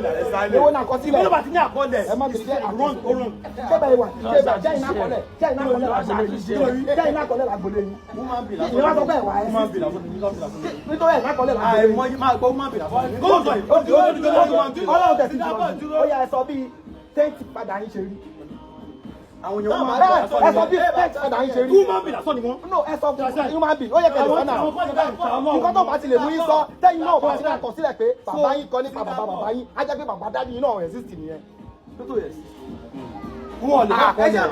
Èwo ni àkọsílẹ̀? Bí ó bá ti ní àkọọ́lẹ̀, Ẹ má bèrè jẹ́ wrong, ó wrong. Ṣé bẹ́ẹ̀ wà? Ṣé bẹ́ẹ̀ jẹ́ iná kọ́lẹ̀? Jẹ́ iná kọ́lẹ̀ lágbolé yín? Jẹ́ iná kọ́lẹ̀ lágbolé yín? Ìyẹn wá sọ bẹ́ẹ̀ wà ẹ́ sí. Nítorí ẹ̀ iná kọ́lẹ̀ lágbolé yín. Àìmọye máa gbọ́ human being lásán ni. Kó sọ yìí. Ọlọ́run tẹ̀sí jù ó yá, ẹ sọ bíi tent padà yín ṣe rí. Àwọn èèyàn human being lásán Ẹ ni sọ wọ́n. bíi tent padà yín ṣe rí. Human being lásán ni wọ́n. No, ẹ sọ fún human being, ó yẹ kẹ́ lè sọ náà. Nǹkan tó bá ti lè mú yín sọ, tẹ́yìn náà bá ti ní àkọsílẹ̀ pé bàbá yín kọ nípa bàbá bàbá yín, á jẹ́ pé bàbá daddy yín náà exist nìyẹn. Wọ́n lè Ah, lákọọ́lẹ̀.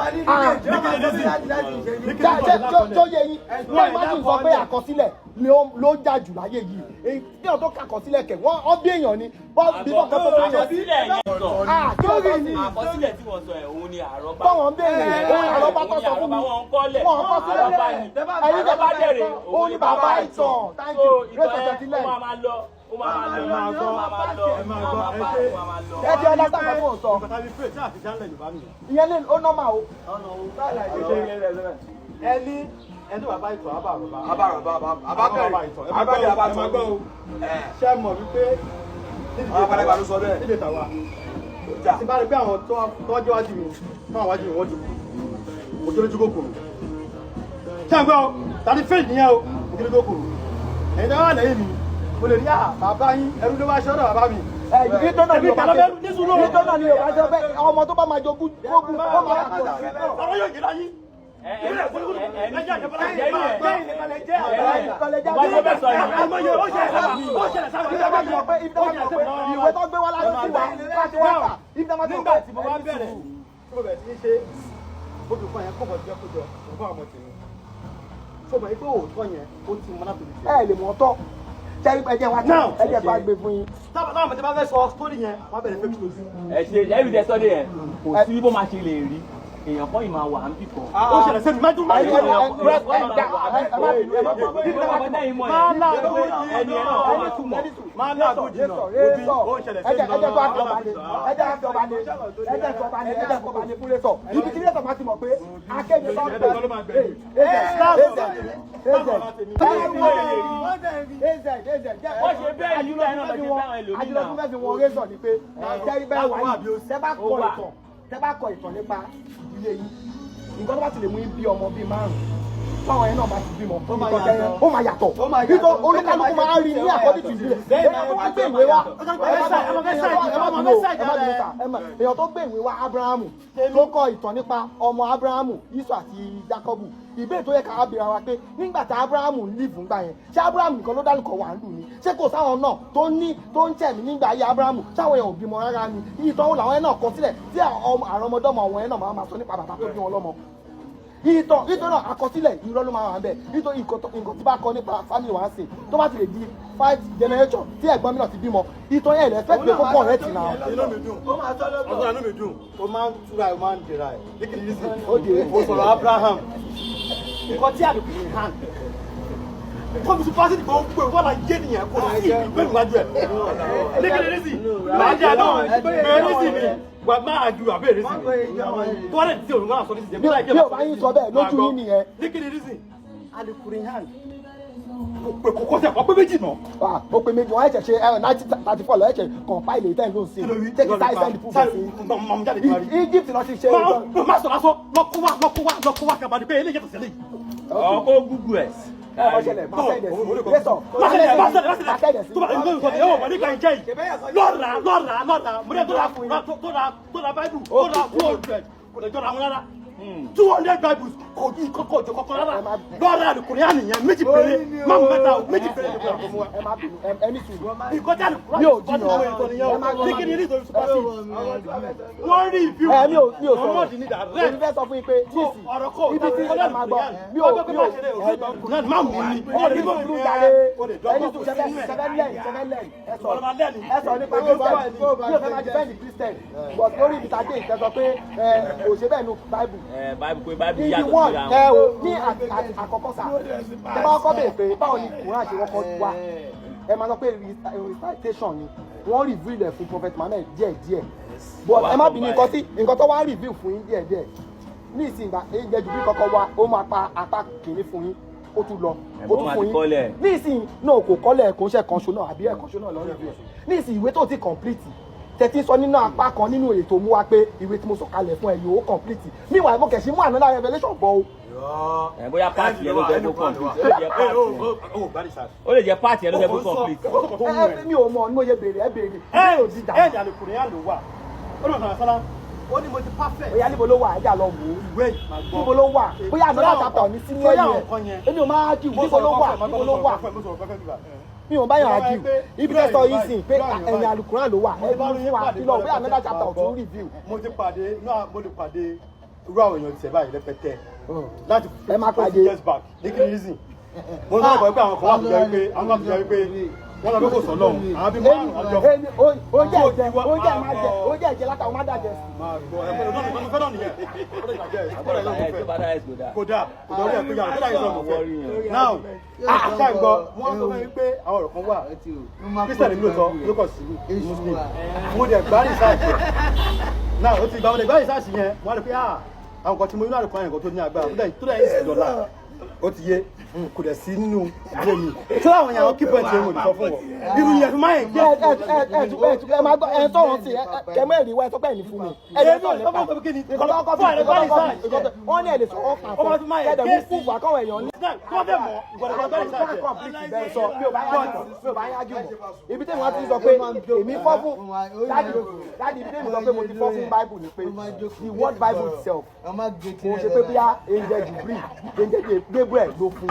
Tó yẹ yín wọ́n imagine sọ pé àkọsílẹ̀ ni ló jà jù láyé yìí. Èyí tí wọ́n tó kàkọsílẹ̀ kẹ̀ wọ́n ọ́ bí èèyàn ni bọ́ bí wọ́n kọ́ tó bí èèyàn. Àkọsílẹ̀ yẹn sọ. Ah, kí ló sọ sí? Àkọsílẹ̀ tí wọ́n sọ ẹ̀, òun ni àrọ́bá. Báwọn béèrè òun àrọ́bá tó sọ fún mi. Òun ni àrọ́bá, wọn ń kọ́lẹ̀. Wọn kọ́ sílẹ̀. Àrọ́bá ni. Ẹ̀yin tẹ́ Àrọ́bá dẹ̀rẹ̀, òun ni bàbá ìtàn. Thank So you. ìtàn Rẹ́sọ̀ yẹn, tẹ̀sílẹ̀. ó máa máa lọ, ó máa máa lọ, Máa gbọ́, ó máa máa lọ, ẹ máa ó gbọ́, máa ẹ máa ṣe. ó máa máa lọ. Ẹ ti ọlá sábà fún òsọ. Nǹkan tàbí pé tí àfi jálẹ̀ Yorùbá nìyẹn. Ìyẹn lè ó normal o. Ẹni ẹni tó bàbá ìtàn àbá àrọ̀bá. Abákẹ́rì Ìtàn. Ẹ máa gbọ́ o, ẹ máa gbọ́ o. Ṣé ẹ mọ̀ wípé Àwọn àgbàlagbà ló sọ bẹ́ẹ̀. nídìí tàwa tí bá rí pé àwọn tó wájú wájú mi, tó wájú mi, wọ́n ti kú, mo tó lójú kòkòrò. Ṣé ẹ gbọ́ o? Tàbí faith nìyẹn o, mo tó lójú kòkòrò. Ẹ̀yin tó wà lẹ́yìn mi, mo lè rí à bàbá yín, ẹrú ló wá ṣọ́dọ̀ bàbá mi. Ẹ nítorí náà ni Ẹbí Yorùbá kàlọ́ bẹ́ẹ̀ ní sùúrù o. Nítorí náà ni Yorùbá sọ pé ọmọ tó bá máa jogún kógún ó máa yàtọ̀. Ọ̀rọ̀ yóò yé láyé. Ẹ ẹ ẹ ní Wọ́n tó fẹ́ sọ yìí. Àìmọye ó ṣẹlẹ̀ sábà, ó ṣẹlẹ̀ sábà. Ibi tó bá ti mọ̀ pé ibi tó bá ti mọ̀ pé ìwé tó gbé wá láti sí wa láti wá kà, ibi tó bá ti mọ̀ Nígbà pé tí mo wá bẹ̀rẹ̀, tí mo bẹ̀rẹ̀ sí ní ṣe, ó fi fún ẹ̀yẹn kọ̀ọ̀kan jẹ́ kó jọ fún àwọn ọmọ tèmi. Ṣé o mọ̀ pé òótọ́ yẹn ó ti mọ láti fi ṣe? Ẹ lè mọ̀ ọ́ tọ́ ṣẹ́rí, ẹ jẹ́ wá Now. ẹ jẹ́ wá gbé fún yín. Táwọn ọmọ tí bá fẹ́ sọ story yẹn, wọ́n bẹ̀rẹ̀ fake story. Ẹ ṣe ẹbí tẹ sọdẹ yẹn, kò sí bó máa ṣe lè rí, èèyàn kan yìí máa wà níbì kan. Ó ṣẹlẹ̀ sẹ́mi, má dún má dún. Ẹni ẹ náà ó máa túmọ̀. Máa láàgó jìnnà, òbí ó ṣẹlẹ̀ ẹ jẹ́ sẹ́mi. Ẹ jẹ́ tó àfi ọba lé, ẹ jẹ́ àfi ọba lé, ẹ jẹ́ àfi ọba lé, ẹ jẹ́ àfi ọba lé fún lẹ́sọ̀ ibi tí lẹ́sọ̀ máa ti mọ̀ pé akéde tó ń pè az az az az. Wọ́n ṣe bẹ́ẹ̀ yìí náà lọ ṣe báwọn ẹlòmíì Àjùlọ náà. tún fẹ́ fi wọn rézọ̀ ni pé tẹ́rí bẹ́ẹ̀ wáyé, tẹ́ bá kọ Ó wà. ìtàn, tẹ́ bá kọ ìtàn nípa ìdílé yín, nǹkan tó bá ti lè mú yín bí ọmọ bíi márùn-ún, táwọn yẹn náà bá ti bímọ, ìtàn tẹ́yẹn ó máa yàtọ̀, nítorí olúkálùkù máa rí ní àkọ́dí tù ìdílé. Èèyàn tó wá gbé ìwé wá, ẹ má bínú sà, èèyàn tó gbé ìwé wá, Abrahamu, tó kọ ìtàn nípa ọmọ Abrahamu, Esau àti Jacobu, ìbéèrè tó yẹ ká bèèrè wa pé nígbà tí Abrahamu ń live ńgbà yẹn, ṣé Abrahamu nìkan ló dárúkọ wà ń lù ní? Ṣé kò sáwọn náà tó ní tó ń tẹ̀mí nígbà ayé Abrahamu? Sáwọn èèyàn ò bímọ rárá ni? Ìtàn wo làwọn yẹn náà kọ sílẹ̀ tí àrọmọdọ́mọ àwọn yẹn náà máa máa sọ nípa bàbá tó bí wọn lọ́mọ? Ìtàn nítorí náà, àkọsílẹ̀ irọ́ ló máa wà ń bẹ̀, nítorí nǹkan tí bá kọ nípa family wa ń sìn, tó bá ti lè di five generation tí ẹ̀gbọ́n mi náà ti bímọ, ìtàn yẹn lè fẹ́ pé kó correct náà. Inú mi dùn, ọ̀sán inú mi dùn, ó máa ń túra ẹ̀, ó máa ń dira ẹ̀ ní kìí sí. Ó dé. Ó sọ̀rọ̀ Abraham, nǹkan tí àdùkù ní hàn kọ́mi sí pásítì gbogbo ìwọ́n la yé nìyẹn, kò sí ìwé ìwájú ẹ̀ ní kìí sí. Máa jẹ́ àná bẹ̀rẹ̀ sí mi wà máa ju àbẹ̀rẹ̀ sí mi tó wà lè tí òun máa sọ ní sísè. Bí ò bá yín sọ bẹ́ẹ̀ lójú yín nìyẹn. Ní kìí sí Alukur'an kò kò kò sẹ̀ pé méjì náà. Ah, ó pé méjì. Wọ́n ẹ̀ṣẹ̀ ṣe ẹ̀rọ 1934 lọ ẹ̀ṣẹ̀ compile èyí tẹ́ ń lò sí. Ṣé kí sáyé send proof sí Egypt lọ ti ṣe ìtàn? Má sọ lásán, lọ́kọ́ wá, lọ́kọ́ wá, lọ́kọ́ wá kàbàdì pé eléyìí yàtọ̀ sílẹ̀ yìí. Ọkọ Google ẹ. Ẹ bọ́ ṣẹlẹ̀, máa send ẹ̀ sí lẹ́sọ̀. Má ṣẹlẹ̀, má ṣẹlẹ̀, má Máa send ẹ̀ ṣẹlẹ̀ sí. Tó bá ń sọ ẹ̀wọ̀n wà nípa ìjẹ́ yìí, lọ́ra lọ́ra lọ́ra mo ní tó ra Bible, tó ra 200, kò lè jọra wọn rárá. 200 Bibles kò ní kọ́kọ́ jọ kọ́kọ́ rárá. Lọ́ra àlùkùránì nìyẹn, méjì péré, má mú mẹ́ta o, méjì péré lè kó fún wa. Ẹ má bínú, ẹ ní sùúrù. Ìkọjá àlùkùránì Mi ò jiyàn. Ẹ má ní kí ni ní ìtòrí supersede wọ́n rí ìfíw. Ẹ mi ò sọ̀rọ̀. Ọmọdé ní direct. Èmi fẹ́ sọ fún yín pé níìsì Ọ̀rọ̀ kọ́ ibi tí ẹ máa gbọ́, mi ò má mú mi. Ẹni sùúrù jàre, ẹni sùúrù. Sẹfẹ sẹfẹ lẹ́yìn, sẹfẹ lẹ́yìn, ẹ sọ nípa Christian. Mi ò fẹ́ máa defend Christian, but lórí ibi tá a dé ìtẹ́sọ pé ẹ kò ṣe bẹ́ẹ̀ nu Bible. Ẹ Bible pé Bible Ibi yàtọ̀ one síra ẹ wọn. o ní àkọ́kọ́ sà, tẹ bá kọ́kọ́ bèèrè pé báwo ni Quran ṣe kọ́kọ́ wá, ẹ máa sọ pé recitation ni wọ́n reveal ẹ̀ fún Prophet Muhammad díẹ̀ díẹ̀. But ẹ má bínú, nǹkan tí nǹkan tó wá reveal fún yín díẹ̀ díẹ̀ ní ìsìn ìgbà ẹ̀jẹ̀ jù bí kọ́kọ́ wá, ó máa pa apá kìíní fún yín, ó tún lọ, ó Ẹ̀bùn tún máa fún ti yín. kọ́lẹ̀. Ní ìsìn náà kò kọ́lẹ̀, kò ń ṣe kan ṣo náà àbí ẹ̀kan ṣo náà lọ reveal ẹ̀. Ní ìsìn, ìwé tó ti complete Tẹ̀tí sọ nínú apá kan nínú ètò mú wa pé ìwé tí mo sọ kalẹ̀ fún ẹ yóò complete. Meanwhile, mo kẹ̀sí mú another revelation bọ̀ o. Ẹ bóyá part yẹn ló fẹ́ kó complete. Ó lè jẹ́ part yẹn. Ó lè jẹ́ part yẹn ló fẹ́ kó complete. Ẹ mi ò mọ̀ ní mo ṣe béèrè, ẹ béèrè. Ẹ Ìbéèrè ò dìjà. ẹ Àlùkùránì ló wà. Ó lọ sọ̀rọ̀ sálá. Ó ní mo ti perfect. Bóyá níbo ló wà? Ẹ jà lọ wò ó. Ìwé yìí máa gbọ́. Níbo ló wà? Bóyá another chapter ní sínú Sóyà ẹ̀yìn nǹkan yẹn. ẹ̀. Èmi ò máa argue. Níbo ló wà? Níbo ló wà? Mi ò bá yàn argue. Ibi tẹ́ sọ yìí sìn pé ẹ̀yìn Àlùkùránì ló wà. Ẹ bí fún wa kí lọ bóyá another chapter ò tún review. Mo ti pàdé náà, mo ti pàdé irú àwọn èèyàn tiẹ̀ báyìí rẹpẹtẹ láti Ẹ má pàdé. 20 years back. Ní kí ni reason? Mo sọ pé àwọn kan wà tó jẹ́ wípé àwọn kan tó jẹ́ wípé wọ́n lọ pé kò sọ lọ́hùn, àwọn bí márùn-ún ọjọ́. Èmi oúnjẹ ẹ̀jẹ̀, oúnjẹ máa jẹ, oúnjẹ ẹ̀jẹ̀ látàwọn má dàjẹ́ sí. Máa gbọ́ ẹ pẹ̀lú ọdún fẹ́ràn nìyẹn. Ẹ tó bá dá ẹ sòdà. Kò dáa, kò dáa, orí ẹ̀ pé yàrá kó dáa yìí sọ̀rọ̀ fẹ́ now. Ṣáà ń gbọ́, wọ́n sọ fún mi pé àwọn ọ̀rọ̀ kan wà. Christian ní lóòótọ́ ló kọ̀ sí Muslim. Mo dẹ̀ gbá research náà, ó ti gbà, mo dẹ̀ gbá research yẹn, mo wá rí pé ah, àwọn kan tí mo ní àlùkò yẹn, nǹkan tó ní agbára tó dẹ̀ yín sì dọ̀la, ó ti yé, kò dẹ̀ sí nínú ìwé mi tí láwọn yẹn, àwọn key point yẹn mo lè sọ fún wọn irú yẹn fi máa ń Ẹ gbé. ẹ ẹ ẹ tún ẹ tún ẹ máa gbọ́, ẹ sọ̀rọ̀ sí ẹ ẹ kẹ mẹ́rin wá, ẹ sọ pé ẹ ní fún mi. Ẹ lè sọ̀rọ̀ nípa nǹkan tó kọ́ fi nǹkan tó kọ́ fi nǹkan tó wọ́n ní ẹ lè sọ̀rọ̀ Ó máa fi máa pàtó kẹ́dẹ̀ mú gẹ́sì. fún àkọ́wọ̀ èèyàn ní. Tó bá fẹ́ mọ̀ ìgbọ̀dọ̀ gbá research yẹn. Complete bẹ́ẹ̀ sọ, mi ò bá yájú mọ̀, mi ò bá yájú mọ̀. Ibi tẹ́mi wá ti sọ pé èmi fọ́ fún daddy, daddy, ibi tẹ́mi sọ pé mo ti fọ́ fún Bible ni pé the word Bible itself kò ṣe pé bíyà angel Jibril, angel Gabriel ló fún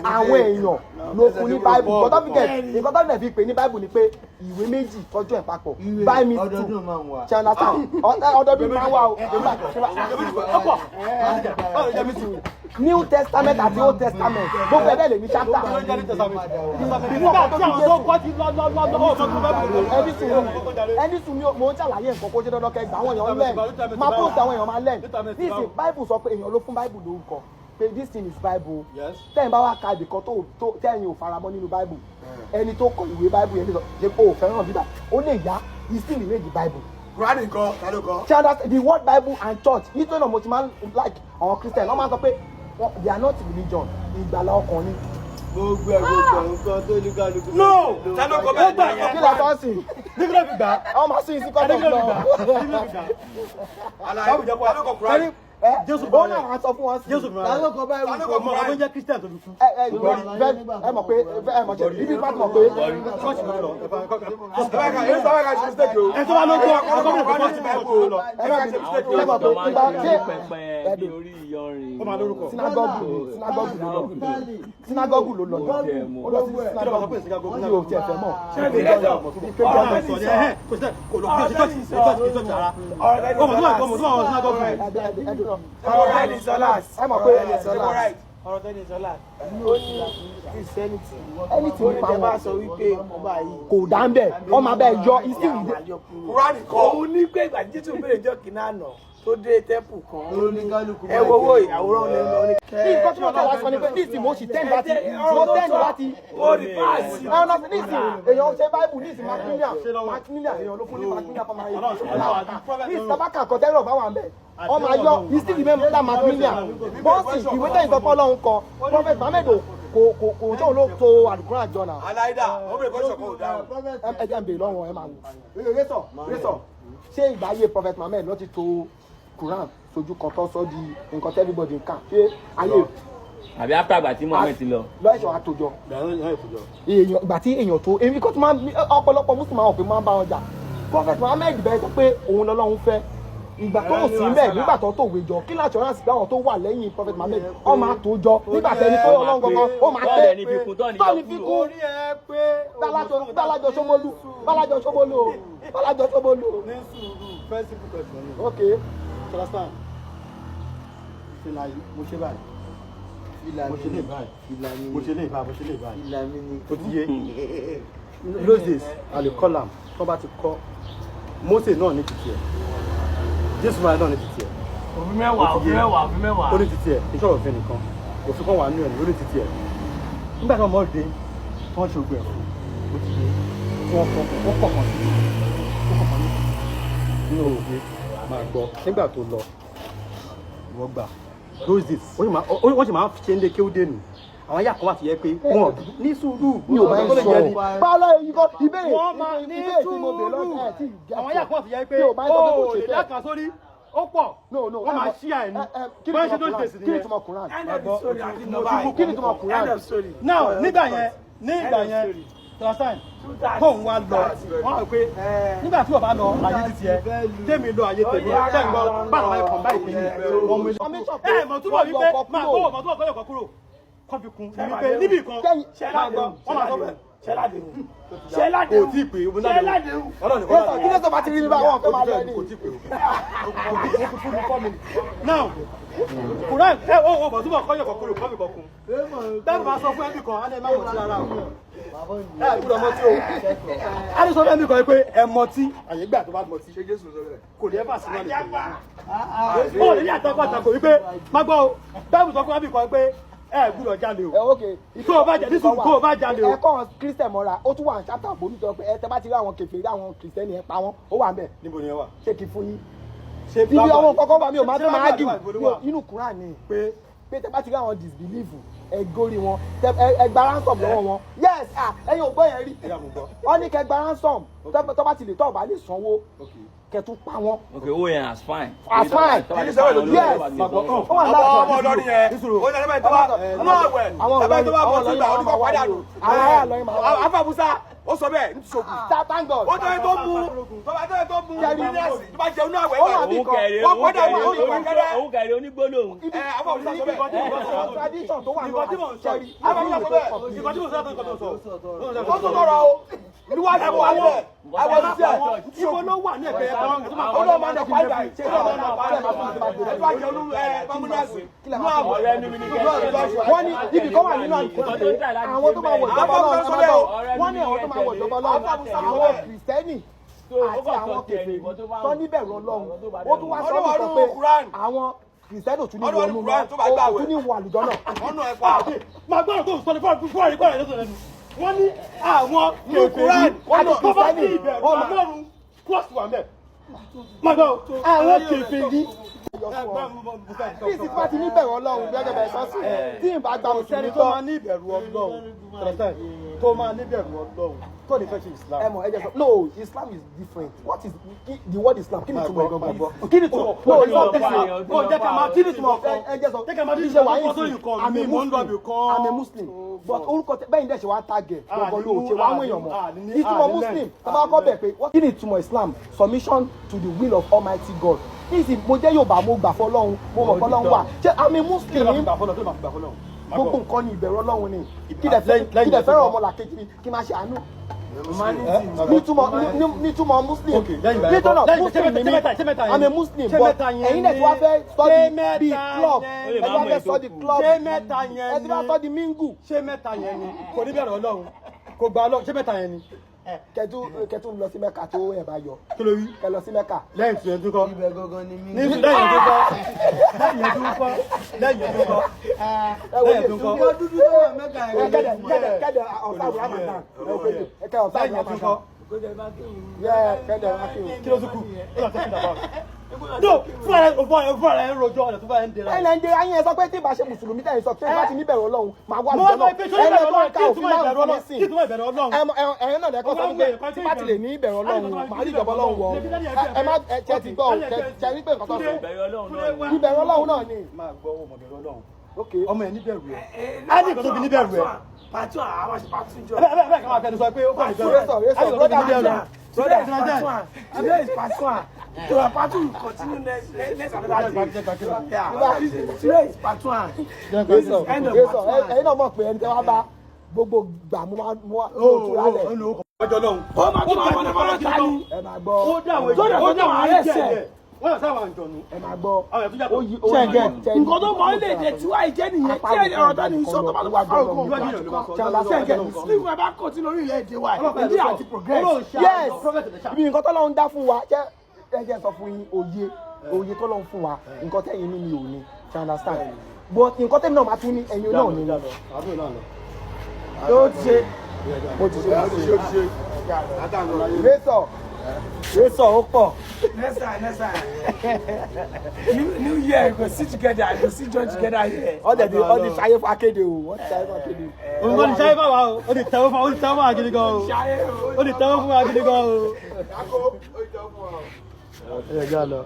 àwọn èèyàn, ló fún ní Bible. Nǹkan tó fi kẹ̀, nǹkan tó fi pè ní Bible ni pé ìwé méjì tọ́jú ẹ̀ papọ̀, buy me two. Ṣe understand? Ọdọọdún máa ń wà o. Ọ̀pọ̀ New Testament àti Old Testament, gbogbo ẹ̀ bẹ́ẹ̀ lè ní chapter. Nígbà tí àwọn tó kọ́ ti lọ lọ lọ lọ ọ̀sán tó bá bẹ̀rẹ̀. Ẹni sùn, ẹni sùn mi, mò ń ṣàlàyé nǹkan kó ṣe dandan kẹ gbà. Àwọn èèyàn learn, máa post, àwọn èèyàn máa learn. Nísìn, Bible sọ pé èèyàn ló fún Bible lórúkọ pé this thing is Bible. Tẹ́yìn bá wá ka ibì kan tó tẹ́yìn ò faramọ́ nínú Bible, ẹni tó kọ ìwé Bible yẹn lè sọ ṣe o ò fẹ́ràn bíbà, ó lè yá. He still remain the Bible. Kùránì nǹkan ta ló kọ? Ṣé understand? The word Bible and church, nítorí náà mo ti máa ń like àwọn Christian. Wọ́n máa ń sọ pé they are not religion, ìgbàlà ọkàn ni. Gbogbo ẹ̀, gbogbo ẹ̀, nǹkan tó ní kálukú. No. Ta ló kọ bẹ́ẹ̀? Ó gbà yẹn. Kí la sọ sí? Nígbà fi gbà. Àwọn máa sún ìsìnkú ọ̀dọ̀ Nígbà fi gbà. lọ. Nígbà fi gbà. Àlàyé, Báwo jẹ́ kó ta ló kọ Kùránì? Ẹ Jésù ó náà wàá sọ fún wọn sí. Jésù fúnra Ta ló rẹ̀. kọ báyìí? Ta ló kọ Ọmọ ọdún jẹ́ Christian tó fi kú. Ẹ ẹ ẹ mọ̀ pé ẹ mọ̀ ṣe ibi bá ti mọ̀ pé Ṣọ́ọ̀ṣì ló lọ. Ẹ bá ká ẹ sọ wá ká ṣe mistake o. Ẹ tó bá ló kọ́ ọkọ mi kò Kùránì sí ti Bible Bible o. lọ. Ẹ bá ká ṣe mistake o. Ẹ mọ̀ pé Tó máa ń ìgbà ṣe ṣé pẹpẹ bí orí iyanrìn. Ó máa lórúkọ. Sinagogu ni, sinagogu ló lọ, sinagogu ló lọ, ó lọ sí sinagogu ní o tiẹ̀ fẹ́ mọ̀. Kò sí kò lọ sí ṣọ́ọ̀ṣì, ṣọ́ọ̀ṣì, ṣọ́ọ̀ṣì rárá. Ọmọ tó wà, ọmọ tó wà wọn sinagogu. Ẹ mọ̀ pé Ọ̀rọ̀ tẹ́ni sọ́lá, ó ní Christianity ẹni tí ó ń ní pa tẹ́ bá wọn sọ wípé ọba yìí kò dá ń bẹ̀, wọ́n máa bẹ́ẹ̀ yọ ìsìn ìdè. Kùránì kọ. Òun ní pé ìgbà tí Jésù béèrè jọ́ kìíní àná tó dé tẹ́pù kan, Ó ní kálukú. ẹ wo owó ìyàwòrán ní lọ ní. Ní nǹkan tí mo tẹ̀ wá sọ ni pé ní ìsìn mo sì tẹ́ǹ láti, mo tẹ́ǹ láti Ó rí páàsì. Ẹ ọ̀nà ní ìsìn èèyàn ṣe Bible ní ìsìn Macmillan, Macmillan, èèyàn ló fún ní Macmillan fọmọ ayé ní ìsìn tabaka kan tẹ́rọ̀ bá wà ń bẹ̀, ọmọ ayọ ìsìn ìwé mọ́tà Macmillan bọ́ọ̀sì ìwé tẹ̀yìn sọ pé Ọlọ́run kọ Prophet Muhammed kò tóun ló to àlùkùránì àjọ náà. Aláìdá, wọ́n bèrè kọ́ṣọ̀ kan ò dáhùn. Ẹ jẹ́ ń bèèrè lọ́wọ́, ẹ máa wò rẹ́sọ̀ rẹ́sọ̀. Ṣé ìgbà ayé Prophet Muhammed ló ti to Quran sojú kan tó sọ di nǹkan tí everybody ń kà? Ṣé ayé Àbí after àgbà tí Muhammed ti lọ. Lọ́ọ̀ṣọ́ àtòjọ èèyàn, ìgbà tí èèyàn tó èmi kò tún máa ń ọ̀pọ̀lọpọ̀ Muslim máa ń pè, máa ń bá wọn jà. Prophet Muhammed bẹ́ẹ̀ sọ pé òun lọ́lọ́run fẹ́, ìgbà tó ò sí mbẹ̀ nígbà tó tòwe jọ, kí láti ọ̀rọ̀ àsìkò àwọn tó wà lẹ́yìn Prophet Muhammed ọ máa tó jọ nígbà tẹni tó Ọlọ́run gangan ó máa Tọ́ọ̀dẹ̀ tẹ́ ní fi kún, tọ́ọ̀ ní tọ́ọ̀ni yọ fi kúrò. kún. Bálájọ Ṣómólú, Bálájọ Ṣómólú o, Bálájọ Ṣómólú o. Ní sùúrù, first simple question ni. Ok. Ṣọlásán, fìlà yìí, mo ṣe báyìí. Fìlà Mo mi ṣe lè ni. báyìí. Fìlà mi Mo ni. ṣe lè báyìí, mo ṣe lè báyìí. Fìlà mi ni. Ó ti yé. Those days, a lè call am tó bá ti kọ́. Mósè náà ní titi ẹ̀, Jésù máa náà ní titi ẹ̀. Òfin mẹ́wàá, òfin mẹ́wàá, òfin mẹ́wàá. Ó ní titi ẹ̀, ìṣòro òfin nìkan, òfin kan wà nínú ẹ̀ ní ó ní titi ẹ̀. Nígbà tí wọ́n mọ̀ dé tí wọ́n ṣe ogun ẹ̀ fún, ó ti yé, tí wọ́n kọ́, wọ́n kọ̀ kan sí, ó kọ̀ kan ní nínú òye máa gbọ́. Nígbà tó lọ, ìwọ gbà those days, wọ́n sì máa ń ṣe ń lé kéwúdé nù. Àwọn àyà kan wà tó yẹ pé wọn ní sùúrù. Mi ò bá ń Tó lè jẹ́ ni. sọ báwo èyí kọ́ ìbéèrè Wọ́n máa ní ìbéèrè tí mo béèrè sùúrù. lọ́sẹ̀ tí ìjà Àwọn àyà kan wà tó yẹ pé Mi ò bá ń sọ pé kò ó ṣe lè bẹ́ẹ̀. dákan sórí, ó pọ̀. No, no. Wọ́n máa ṣí àìní. Kí ni Bọ́n ṣe tó ìtumọ̀ ṣe sí Quran? Kí ni nìyẹn. ìtumọ̀ Quran? End of story, àti nọmba. Kí ni ìtumọ̀ Quran? End of story. Now, nígbà yẹn, tọ́sán tóun wá lọ, wọ́n rò pé nígbà tí wọ́n bá lọ ayé ti tiẹ̀, tèmi lọ ayé tèmi, tẹ́ ń gbọ́ báwọn máa kàn báyìí pé wọ́n mú ẹ mọ̀ túbọ̀ wípé máa gbọ́, mọ̀ túbọ̀ kọ́yọ̀ kọ́ kúrò kọ́ fi kún ní wípé níbì kan máa gbọ́, wọ́n máa sọ bẹ́ẹ̀. Ṣẹládéhùn. Kò tí ì pé o. Ṣẹládéhùn. Yẹ́sọ̀, kí lẹ́sọ̀ bá ti rí mi bá wọn fẹ́ máa lọ ní. Kò tí ì pé o. Now, Quran ẹ o mọ̀ túbọ̀ kọ́yọ̀ kọ́ kúrò kọ́ fi kọ́ kún bẹ́ẹ̀ máa sọ fún ẹbí kan á ní ẹ má wọ̀ sí rárá o, ẹ gbọ́dọ̀ mọtí o. A ní sọ fún ẹbí kan pé ẹ mọtí, àyè gbà tó bá mọtí. Ṣé Jésù sọ bẹ́ẹ̀? Kò ní ẹ bá sinú àlejò ó lè ní àtakò àtakò wípé má gbọ́ o. Bẹ́ẹ̀ sọ fún ẹbí kan pé ẹ gbọ́dọ̀ jalè Ẹ o. ok. Tó o bá jà nísìnyí, kó o bá jalè o. Ẹ kọ́ Christian mọ́ra, ó tún wà ní chapter àbómi tó pé ẹ tẹ́ bá ti rí àwọn kèfèrí, àwọn Christian, ẹ pa wọ́n, ó wà ń bẹ̀. Níbo ni ẹ wà? Ṣé kí fún yín? Ṣé Ibi àwọn kọ́kọ́ wà, mi ò máa tún máa dùn argue inú Quran ni pé pé tẹ́ bá ti rí àwọn disbelief, ẹ górí wọn, ẹ gba ransom lọ́wọ́ wọn. Yes, ah, ẹ̀yin ò gbọ́ yẹn rí? Ẹ yà mú gbọ́. Wọ́n ní kẹ́ gba ransom, tọ́ bá ti lè tọ́ ọ̀bá lè sanwó, kẹ́ tún pa wọ́n. Ok, owó yẹn as fine. As fine. Kí ni sẹ́wọ̀n lójú? Yes. Ó wà Ọmọ láàbọ̀. ọmọ ọlọ́rin yẹn, ó ní ẹlẹ́mẹ̀ tó bá nínú àwẹ̀, Àwọn ẹlẹ́mẹ̀ tó bá bọ̀ Ọlọ́rin- sígbà, ó ní kọ́ padà nù. Àwọn ará Ìlọrin máa wá. Afamusa, ó sọ bẹ́ẹ̀ ní tìṣokù. Thank God. Ó tọ́jú tó mú, tó bá tọ́jú tó mú bílíọ̀sì, tó bá jẹun ní àwẹ̀ Ó wà bí Òun kan. kẹrẹ Wọ́n òun padà kẹrẹ wà ní ìpàkẹ́rẹ́. òun kẹrẹ onígbólóhùn. Ẹ Afamusa sọ bẹ́ẹ̀. Tradition tó wà ní Nǹkan tí mò ń sọ àṣẹrí. Afamusa sọ bẹ́ẹ̀. Nǹkan tí mò ń sọ látọ̀ nǹkan tó sọ. Ó tún sọ̀rọ̀ o. Níwájú wa bẹ́ẹ̀. Àwọn òṣìṣẹ́ Ibo ló wà ní ẹgbẹ́ ẹ̀kọ́ ó lọ́ máa ń dọ̀ padà. Ó lọ́ máa ń dọ̀ padà. Ẹ tó bá jẹun ní ẹ bámúnásì. Nínú àwẹ̀. Ọ̀rẹ́ mi ní kẹ́. Wọ́n ní ibì kan wà nínú àlùkò pé àwọn tó máa wọ̀ ìjọba Ọlọ́run, ẹ máa gbọ́, wọ́n ní àwọn tó máa wọ̀ ìjọba Ọlọ́run, àwọn Kìrìsìtẹ́nì àti àwọn kèfèrí tó níbẹ̀rù Ọlọ́run. Ó tún wá sọ Ọlọ́run nìkan pé Quran. àwọn Kìrìsìtẹ́nì ò tún ní Ọlọ́run wọnú Quran tó bá lọ, gbààwẹ̀. ò tún ní wọ àlùjọ náà. Ọ̀nà ẹ̀ pa. Máa gbọ́dọ̀ tó sọ ní fún fún àríkọ́ rẹ̀ lọ́sọ̀ lẹ́nu. Wọ́n ní àwọn Quran, kèfèrí àti tó bá ní Kìrìsìtẹ́nì, ìbẹ̀rù wọ́n máa- Ọlọ́run, cross wà mẹ́. Máa gbọ́ àwọn kèfèrí. Bí ìsìn tí wọ́n ti níbẹ̀rù Ọlọ́run gẹ́gẹ́ bẹ́ẹ̀ sọ́sì tí ì bá gba Kò mùsùlùmí sẹ́ni tó gbọ́. máa ní ìbẹ̀rù Ọlọ́run tó máa ní ìbẹ̀rù Ọlọ́run tó ní fẹ́ ṣe Islam. Ẹ mọ̀, ẹ jẹ́ sọ, no, Islam is different. What is the word Islam? Kí ni ìtumọ̀ ẹ̀ gangan? Kí ni ìtumọ̀? No, it's not different. Ó jẹ́ ká máa Kí ni ìtumọ̀? Ẹ jẹ́ sọ. Jẹ́ ká máa Bí ṣe wà yín dín sí, nǹkan I'm a mi, mò ń lọ Muslim. ibì kan. I'm a Muslim, but orúkọ bẹ́ẹ̀ ni dẹ̀ ṣe wá ń tagẹ̀ gbọ̀ngàn ló ṣe wá àwọn èèyàn mọ̀ ìtumọ̀ Muslim. Tọ́ba kọ́ bẹ̀ pé kí ni ìtumọ̀ Islam? Submission to the will of Almighty God. Nísìnyí, mo jẹ́ Yorùbá, mo gbà fọlọ́run, mo mọ̀ fọlọ́run wà. Ṣé I'm a Kí ló Muslim? máa fi gbà fọlọ́? Kí ló máa fi gbà fọlọ́? Gbogbo nǹkan ni ìbẹ̀rù Ọlọ́run ni. Kí dẹ̀ Lẹ́yìn kí dẹ̀ fẹ́ràn ìgbà- ọmọlàkejì mi, kí máa ṣe àánú nítumọ̀ Muslim. Okay, lẹ́yìn ìgbà yẹn Nítorí náà lẹ́yìn- Muslim ni ṣé mẹ́ta- ṣé mí, mẹ́ta yẹn I'm a ni? Muslim, Ṣé but mẹ́ta yẹn ẹ̀yin náà tí wàá fẹ́ ni? study Ṣé bíi mẹ́ta club, yẹn ẹ tí wàá fẹ́ study club, Ṣé mẹ́ta yẹn ẹ tí wàá ni? study mingle. Ṣé mẹ́ta yẹn ni? Kò ní bẹ̀rù Ọlọ́run, kò gba Ọlọ́run, ṣé mẹ́ta yẹn ni? Kẹtù kẹtù lọ sí Mẹ́kà tó ẹ̀ bá yọ, Kí ló wí? kẹ lọ sí Mẹ́kà. Lẹ́yìn tí yẹn tún kọ́. Ibẹ̀ gangan ni mí. Ní lẹ́yìn tó kọ́, lẹ́yìn tó kọ́, lẹ́yìn tó kọ́, Ẹ wo lẹ́yìn tó kọ́. Nǹkan dúdú tó wà Mẹ́kà ẹ yẹn. kẹdẹ kẹdẹ kẹdẹ ọ̀sán Ramadan, ẹ wo ẹ kẹ ọ̀sán Lẹ́yìn tó Ramadan kọ́. Yẹ kẹdẹ akéwì. Kí ló tún kù? Ó lọ tẹ́kí dàbọ̀. No, fúnra rẹ̀ fúnra rẹ̀ ń rojọ́ ọ̀nà tó bá ń dira. Ẹ̀yin lẹ́ ń dé ayé, ẹ sọ pé tí ìbá ṣe mùsùlùmí tẹ̀ ń sọ pé ìbá ti níbẹ̀rù Ọlọ́run máa wá Mo wá àlùjọ sọ náà. pé sórí Ẹ̀yin ìbẹ̀rù lẹ́ tó ń Ọlọ́run, ka kí òfin ìtumọ̀ ìbẹ̀rù márùn-ún Ọlọ́run, nísìn. kí ìtumọ̀ ìbẹ̀rù Ọlọ́run? Ẹ̀yin náà lẹ́kọ̀ọ́ sọ pé tí bá ti lè ní ìbẹ̀rù Ọlọ́run màá rí ìjọba Ọlọ́run wọ. Ẹ má ẹ ṣe ti gbọ́ ṣe rí pé nǹkan tó sọ Ìbẹ̀rù Ọlọ́run náà ni. ìbẹ̀rù Ọlọ́run náà ni. Máa gbọ́ ọmọ ìbẹ̀rù Ọlọ́run. Ok. Ọmọ ẹ̀ níbẹ̀rù ẹ̀. Á ní nǹkan tó fi níbẹ̀rù ẹ̀. Pàtó àwọn ṣe pàtó jọ. Ẹ bẹ́ẹ̀ kí wọ́n máa fẹnu sọ pé ó kàn níbẹ̀rù ẹ̀. Rẹ́sọ̀ Á rẹ́sọ̀ ní nǹkan tó fi brother. níbẹ̀rù ẹ̀. Today is part one. Today is part one. So our part two will continue next another day. Yeah. Today is part one. Rẹ́sọ̀ End of rẹ́sọ̀ part one. ẹ̀yin náà mọ̀ pé ẹni tẹ́ wá bá gbogbo gbà mú wá mú wá mú òtún lálẹ́. Ọjọ́ lọ́hùn. Ó máa tún àwọn ọmọ ta ni. Ẹ máa gbọ́. Ó dá àwọn èèyàn, ó dá àwọn èèyàn jẹ́. Wọ́n yà sáwọn àjọ̀nù. Ẹ máa gbọ́. Àwọn èèyàn tó yàtọ̀. Ó yí ó yí Ṣẹ̀gẹ̀. Nǹkan tó mọ ilé èdè tiwa ìjẹ́ nìyẹn tí ẹni ọ̀rọ̀ tó ní sọ tó bá tó bá fárò kan. Iwájú ìyàn ló máa sọ. Ṣẹ̀gẹ̀. Nígbà bá kò tí lórí ilẹ̀ èdè wa, Nàìjíríà ti progress. Yes, ibi nǹkan tọ́lọ́run dá fún wa jẹ́ ẹ jẹ́ sọ fún yín, òye òye tọ́lọ́run fún wa, nǹkan tẹ́yìn ní mi ò ní ṣe understand, but nǹkan tẹ́mi náà máa tún ní ẹ̀yin náà ní. Ó ti ṣe. Mo ti ṣe, mo ti Ó ti ṣe, ó ti ṣe. ṣe. Rétọ̀ rétọ̀ ó pọ̀. Next time, next time. New year, we go sit together. We go sit join together here. Wọ́n tẹ̀ ti wọ́n ti ṣayé fún akéde o, wọ́n ti ṣayé fún akéde. Òun kò ní ṣayé fáwa o, ó ti tẹ̀wọ́ fún wa, ó ti tẹ̀wọ́ fún wa gidi gan o. Ṣayé o. Ó ti tẹ̀wọ́ fún wa gidi gan o. Dákó, ó jọ fún ọ. Ẹ jẹ́ lọ.